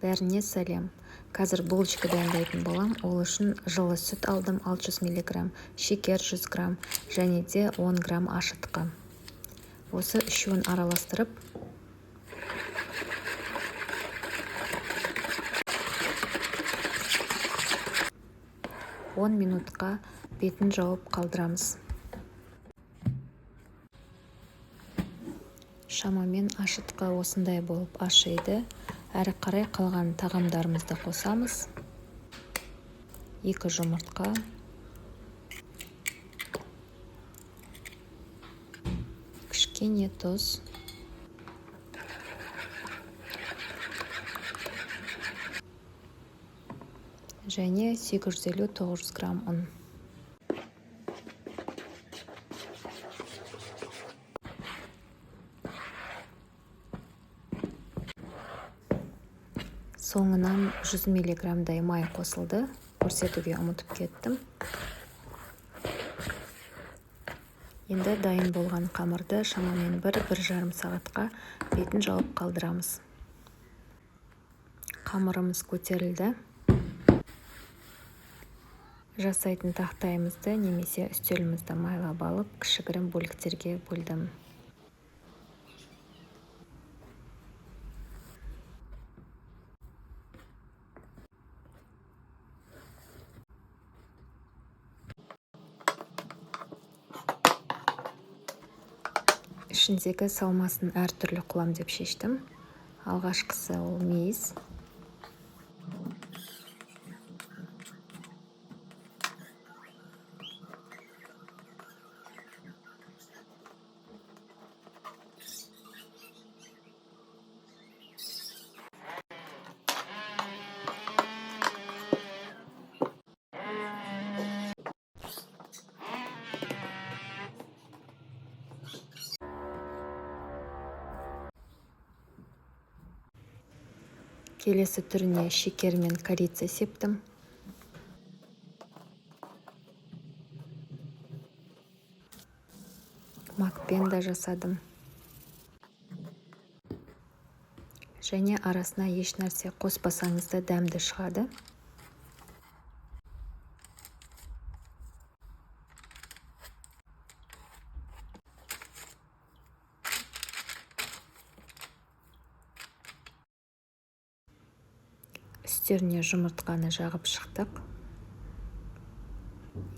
Бәріне сәлем! Қазір булочка дайындайтын болам. Ол үшін жылы сүт алдым 600 мг, шекер 100 грамм және де 10 грамм ашытқы. Осы үшеуін араластырып, 10 минутқа бетін жауып қалдырамыз. Шамамен ашытқы осындай болып ашиды. Әрі қарай қалған тағамдарымызды қосамыз. 2 жұмыртқа, кішкене тұз, және 850-900 грамм ұн. Соңынан 100 миллиграммдай май қосылды. Көрсетуге ұмытып кеттім. Енді дайын болған қамырды шамамен 1-1,5 сағатқа бетін жауып қалдырамыз. Қамырымыз көтерілді. Жасайтын тақтайымызды немесе үстелімізді майлап алып, кішігірім бөліктерге бөлдім. Ішіндегі салмасын әртүрлі қылам деп шештім. Алғашқысы ол мейіз. Келесі түріне шекер мен корица септім. Макпен да жасадым. Және арасына еш нәрсе қоспасаңыз да дәмді шығады. Үстеріне жұмыртқаны жағып шықтық.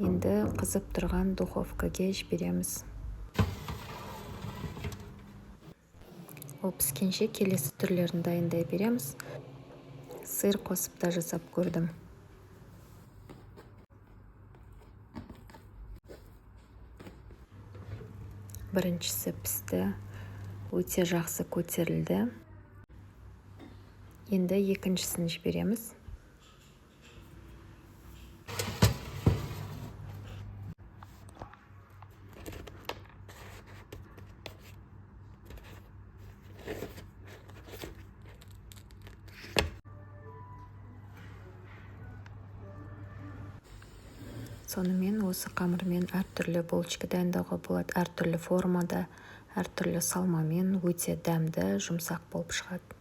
Енді қызып тұрған духовкаге жібереміз. Ол піскенше келесі түрлерін дайындай береміз. Сыр қосып та жасап көрдім. Біріншісі пісті, өте жақсы көтерілді. Енді екіншісін жібереміз. Сонымен осы қамырмен әртүрлі булочка дайындауға болады, әртүрлі формада, әртүрлі салмамен өте дәмді, жұмсақ болып шығады.